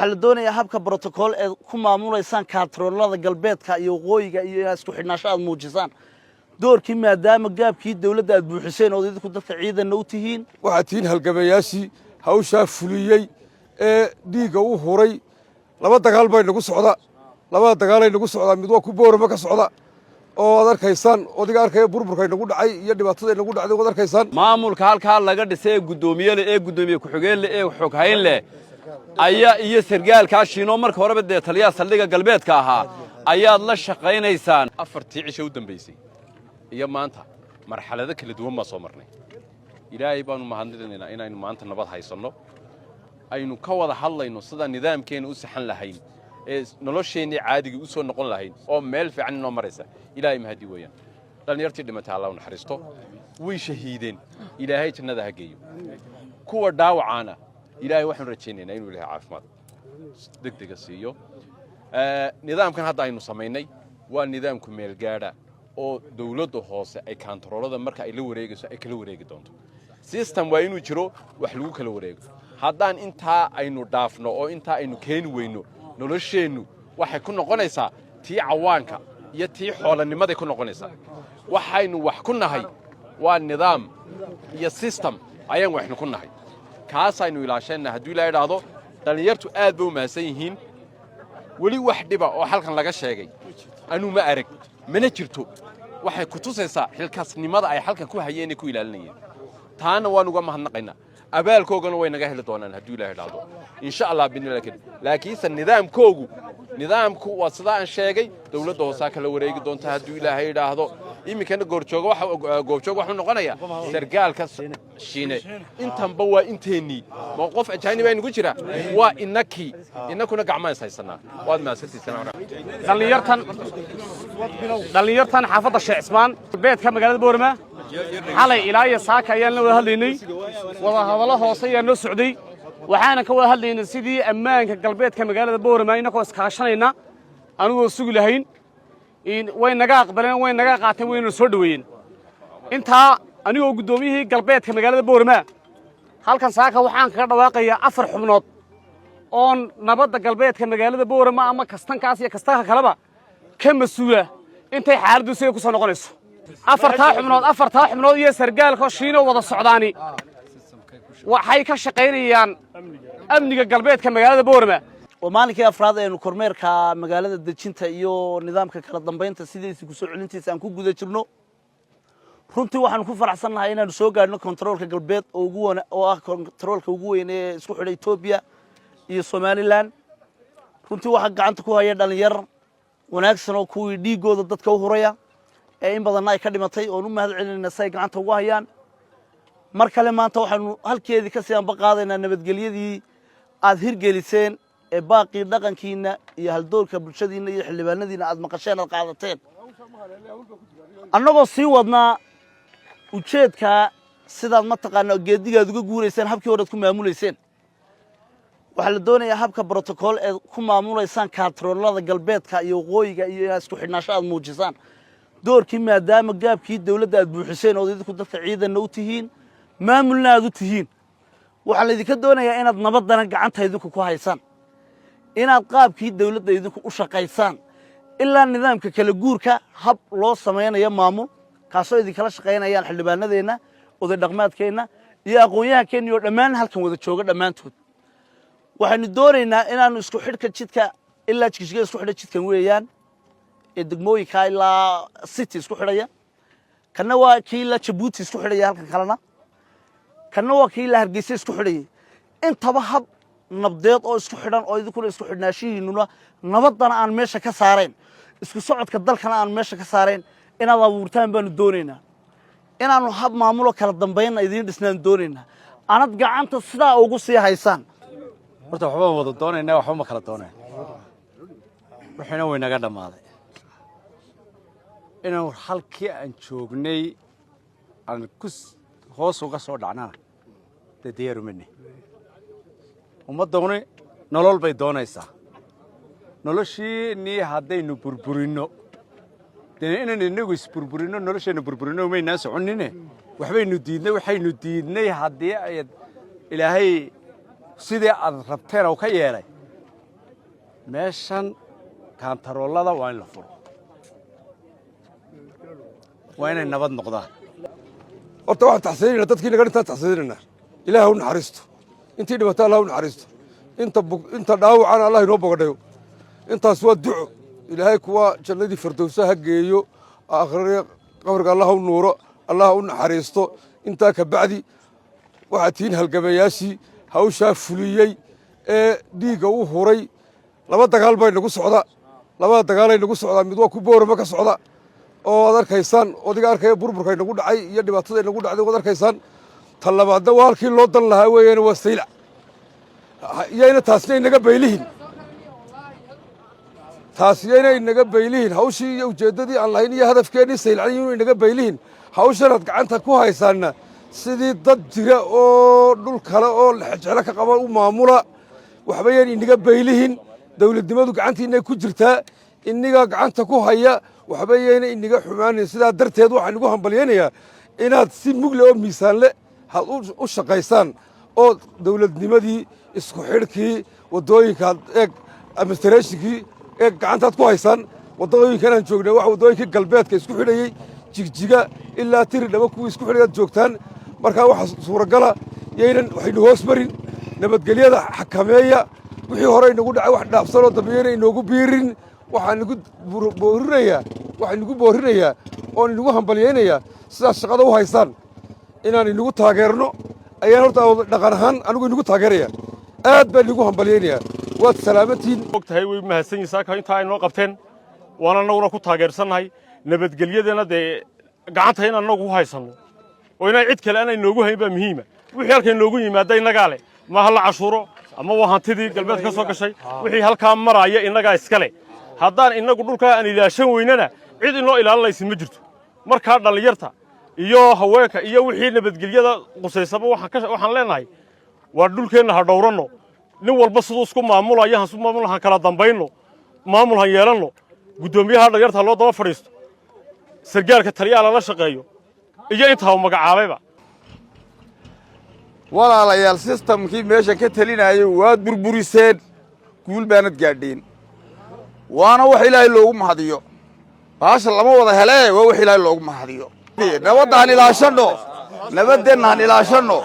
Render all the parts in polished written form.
Waxaa la doonayaa habka brotocool eed ku maamulaysaan kaantaroolada galbeedka iyo waqooyiga iyo inaad isku xidhnaasho aad muujisaan doorkii, maadaama gaabkii dawladda aad buuxiseen ood idinku dadka ciidanna u tihiin. Waxaad tihiin halgamayaashii hawshaa fuliyey ee dhiigga u huray. Laba dagaal bay nagu socda, labada dagaalay nagu socdaa. Mid waa ku Boorama ka socda oo aad arkaysaan, odiga arkaya burburkay nagu dhacay iyo dhibaatada nagu dhacday waad arkaysaan. Maamulka halkaa laga dhisay ee guddoomiye leh, ee guddoomiye ku-xigeen leh, ee xoghayn leh ayaa iyo sargaalkaa Shiinoo marka horeba dee taliyaha saldhigga galbeedka ahaa ayaad la shaqaynaysaan. 4tii cisho u dambaysay iyo maanta marxalado kala duwan baan soo marnay. Ilaahay baanu mahadninaynaa inaynu maanta nabad haysanno, aynu ka wada hadlayno sida nidaamkeenna u saxan lahayn ee nolosheennii caadigii u soo noqon lahayn oo meel fiican inoo maraysa. Ilaahay mahadi weeyaan. Dhallinyartii dhimatay Allah u naxariisto, way shahiideen, Ilaahay jannada ha geeyo. Kuwa dhaawacaana Ilaahay waxaanu rajaynaynaa inuu Ilaahay caafimaad degdega siiyo. Nidaamkan hadda aynu samaynay waa nidaamku meelgaadha oo dawladda hoose ay kaantaroolada marka ay la wareegayso ay kala wareegi doonto. System waa inuu jiro wax lagu kala wareego. Haddaan intaa aynu dhaafno oo intaa aynu keeni weyno, nolosheennu waxay ku noqonaysaa tii cawaanka iyo tii xoolanimaday ku noqonaysaa. Waxaynu wax ku nahay waa nidaam iyo system ayaan waxnu ku nahay, kaasaynu ilaashayna. Hadduu Ilaa idhaahdo, dhallinyartu aad bay u mahadsan yihiin. Weli wax dhiba oo halkan laga sheegay anuu ma arag, mana jirto. Waxay ku tusaysaa xilkaasnimada ay halkan ku hayeen ee ku ilaalinayeen. Taana waan uga mahadnaqaynaa, abaalkoogana way naga heli doonaan hadduu Ilaah idhaahdo, insha Allah bidnillahi karim. Laakiinse nidaamkoogu, nidaamku waa sidaa aan sheegay, dawladda hoosaa kala wareegi doonta hadduu Ilaahay idhaahdo. Iminkana goorjooga waxa goobjoog waxuu noqonayaa sargaalka Shiine. Intanba waa inteennii, ma qof ajaanib baa inugu jira? Waa inakii, inakuna gacmaan is haysanaa. Waad mahadsantihiin. Dhallinyartan xaafadda Sheekh Cismaan, galbeedka magaalada Boorama, xalay ilaa iyo saaka ayaan la wada hadlaynay. Wada hadallo hoose ayaa noo socday. Waxaana ka wada hadlaynay sidii ammaanka galbeedka magaalada Boorama innagoo iskaashanayna anigoo sugi lahayn. Way naga aqbaleen, way naga qaateen, wayna soo dhoweeyeen. Intaa anigoo guddoomiyihii galbeedka magaalada Boorama, halkan saaka waxaan kaga dhawaaqayaa afar xubnood oon nabadda galbeedka magaalada Boorama ama kastankaas iyo kastanka kaleba ka mas-uula intay xaaladdu siday ku soo noqonayso. Afartaa xubnood iyo sargaalka Shiino wada socdaani waxay ka shaqaynayaan amniga galbeedka magaalada Boorama. Waa maalinkii afraad aynu kormeerka magaalada dejinta iyo nidaamka kala dambaynta sidiisi kusoo celintiisa aan ku guda jirno. Runtii waxaanu ku faraxsannahay inaanu soo gaadhno kontaroolka galbeed oo ugu wana oo ah kontaroolka ugu weyn ee isku xidha Etoobiya iyo Somaliland. Runtii waxaa gacanta ku haya dhalinyar wanaagsan oo kuwii dhiiggooda dadka u huraya ee in badanna ay ka dhimatay oon u mahad celinayna si ay gacanta ugu hayaan. Mar kale maanta waxaanu halkeedii kasii anba qaadaynaa nabadgelyadii aad hirgeliseen ee baaqii dhaqankiina iyo haldoorka bulshadiinna iyo xildhibaanadiina aad maqasheen, aad qaadateen. Annagoo sii wadnaa ujeedkaa sidaad mataqaanaa geedigaad uga guurayseen habkii horead ku maamulayseen, waxaa la doonayaa habka brotocool eed ku maamulaysaan kaantaroolada galbeedka iyo waqooyiga iyo inaad isku xidhnaasho aad muujisaan doorkii, maadaama gaabkii dawladda aad buuxiseen ood idinku dadka ciidanna u tihiin, maamulna aad u tihiin. Waxaa laydinka doonayaa inaad nabaddana gacanta idinku ku haysaan, inaad qaabkii dawladda idinku u shaqaysaan ilaa nidaamka kala guurka hab loo samaynayo maamul, kaasoo idinkala shaqaynayaan xildhibaanadeenna, oday dhaqmaadkeenna iyo aqoon-yahankeenna oo dhammaan halkan wada jooga dhammaantood. Waxaynu doonaynaa inaannu isku xidhka jidka ilaa Jigjiga isku xidha jidkan weeyaan ee degmooyinka ilaa city isku xidhaya. Kanna waa kii ilaa Jabuuti isku xidhaya halkan kalena. Kanna waa kii ilaa Hargeysa isku xidhayay. Intaba hab nabdeed oo isku xidhan oo idinkuna isku xidhnaashihiinuna nabaddana aan meesha ka saarayn, isku socodka dalkana aan meesha ka saarayn inaad abuurtaan baanu doonaynaa. Inaannu hab maamuloo kala dambaynna idiin dhisnaan doonaynaa, anad gacanta sidaa ugu sii haysaan. Horta waxbaan wada doonaynaa, waxba ma kala doonayn. Wixiina way naga dhammaaday. Inaan halkii aan joognay aan ku hoos uga soo dhacnana dee diyaarumane. Ummadduni nolol bay doonaysaa. Noloshiinii haddaynu burburinno, dee inaynu innagu isburburinno, nolosheennu burburinno maynaan soconine. Waxbaynu diidnay, waxaynu diidnay haddii ay Ilaahay sidii aad rabteen oo ka yeelay. Meeshan kaantaroolada waa in la furo, waa inay nabad noqdaan. Horta waxaan taxsiinayna dadkii naga dhintaan taxsiinaynaa. Ilaah u naxariisto intii dhimata, Allah u naxariisto inta dhaawacana, Allah inoo bogadhayo. Intaas waa duco. Ilaahay kuwa jannadii fardowsa ha geeyo, aakhirada qabriga Allah u nuuro, Allah u naxariisto. Intaa ka bacdi, waxaad tihiin halgamayaashii hawshaa fuliyey ee dhiigga u huray. Laba dagaal bay nagu socda, labada dagaalay nagu socdaa. Mid waa ku Boorama ka socda oo aad arkaysaan, odiga arkaya burburkay nagu dhacay iyo dhibaatada nagu dhacday waad arkaysaan. Ta labaadna waa halkii loo dan lahaa weeyaan, waa Saylac. Iyayna taasna inaga baylihin, taas iyayna inaga baylihin. Hawshii iyo ujeeddadii aan lahayn iyo hadafkeennii Saylacni inuu inaga baylihin. Hawshanaad gacanta ku haysaanna sidii dad jira oo dhul kale oo lexejeclo ka qaba u maamula, waxba yan inaga baylihin. Dawladnimadu gacantiinay ku jirtaa, innigaa gacanta ku haya, waxba yayna inaga xumaanin. Sidaa darteed waxaan igu hambalyaynayaa inaad si mugle oo miisaanle had u shaqaysaan oo dawladnimadii, isku xidhkii waddooyinkaad eeg, administrationkii eeg, gacantaad ku haysaan. Waddooyinkan aan joognay waa waddooyinkii galbeedka isku xidhayey, Jigjiga ilaa Tiri Dhaba kuwii isku xidhayaad joogtaan. Markaa waxa suuragala yaynan waxaynu hoos marin. Nabadgelyada xakameeya. Wixii hore inagu dhacay wax dhaafsanoo dambeeyana inoogu biirin. Waxaan igu boorinayaa, waxaan igu boorinayaa oon inagu hambalyaynayaa sidaad shaqada u haysaan inaan inagu taageerno ayaan horta dhaqan ahaan anigu inagu taageeraya. Aad baan inagu hambalyaynayaa. Waad salaamantihiin. Og tahay, way mahadsan yihin saaka intaa ay noo qabteen, waana annaguna ku taageersannahay. Nabadgelyadana dee gacanta in annagu ku haysanno oo inaan cid kale aanay noogu hayn baa muhiima. Wixii halkay noogu yimaada innagaa leh, maaha la cashuuro ama waa hantidii galbeed ka soo gashay. Wixii halkaa maraaya innagaa iska leh. Haddaan innagu dhulkaa aan ilaashan weynana, cid inoo ilaalinaysa ma jirto. Markaa dhallinyarta iyo haweenka iyo wixii nabadgelyada qusaysaba waxaan leenahay, waa dhulkeenna ha dhowranno. Nin walba siduu isku maamulayo han isu maamul, han kala dambayno, maamul han yeelanno. Guddoomiyaha dhallinyarta loo daba fadhiisto, sargaalka taliyaha lala shaqeeyo iyo intaa uu magacaabayba. Walaalayaal, systemkii meesha ka telinayay waad burburiseen, guul baanad gaadheen, waana wax Ilaahay loogu mahadiyo. Baasha lama wada helee, waa wax Ilaahay loogu mahadiyo. Nabadda han ilaashanno, nabaddeenna han ilaashanno.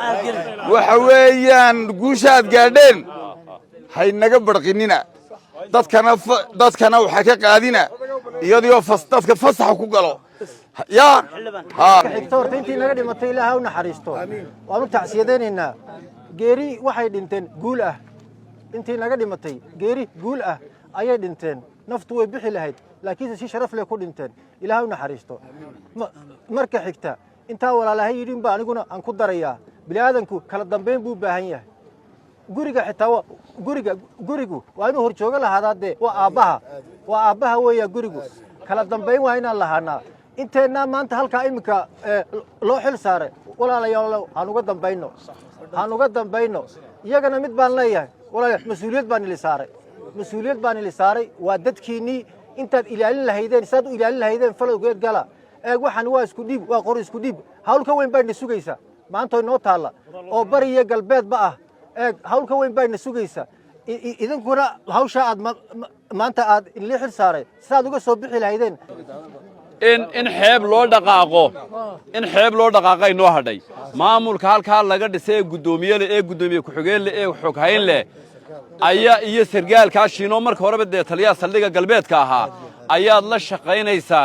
Waxa weeyaan guusha aad gaadheen haynaga barqinina, dadkana waxaa ka qaadina iyadoo dadka fasaxa ku galo yaa. Xigto horta intii naga dhimatay Ilaah ha u naxariisto, waanu tacsiyadaynaynaa. Geeri waxay dhinteen guul ah. Intii naga dhimatay geeri guul ah ayay dhinteen. Naftu way bixi lahayd, laakiinse si sharaf leh ku dhinteen. Ilaah ha u naxariisto. Marka xigta, intaa walaalahay yidhin ba aniguna aan ku darayaa. Bini aadanku kala dambayn buu u baahan yahay. Guriga xitaa gurigu waa inuu horjoogo lahaadaa. Dee waa aabbaha, waa aabbaha weeya gurigu. Kala dambayn waa inaan lahaanaa. Inteennaa maanta halkaa iminka loo xil saaray, walaalayaalow, haan uga dambayno, haan uga dambayno. Iyagana mid baan leeyahay, walaalayaal: mas-uuliyad baan ili saaray, mas-uuliyad baan ili saaray. Waa dadkiinnii. Intaad ilaalin lahaydeen, saad u ilaalin lahaydeen falowgeed gala. Eeg, waxaan waa isku dhiib, waa qori isku dhiib. Hawl ka weyn bayna sugaysaa maanta inoo taalla oo bari iyo galbeedba ah. Eeg, hawl ka weyn bayna sugaysaa. Idinkuna hawshaa aad maanta aad inlii xil saaray sidaad uga soo bixi lahaydeen. In xeeb loo dhaqaaqo, in xeeb loo dhaqaaqay noo hadhay. Maamulka halkaa laga dhisay ee guddoomiye leh, ee guddoomiye ku-xigeen leh, ee xoghayn leh ayaa iyo sargaalkaa Shiinoo marka horeba dee taliyaha saldhigga galbeedka ahaa ayaad la shaqaynaysaan.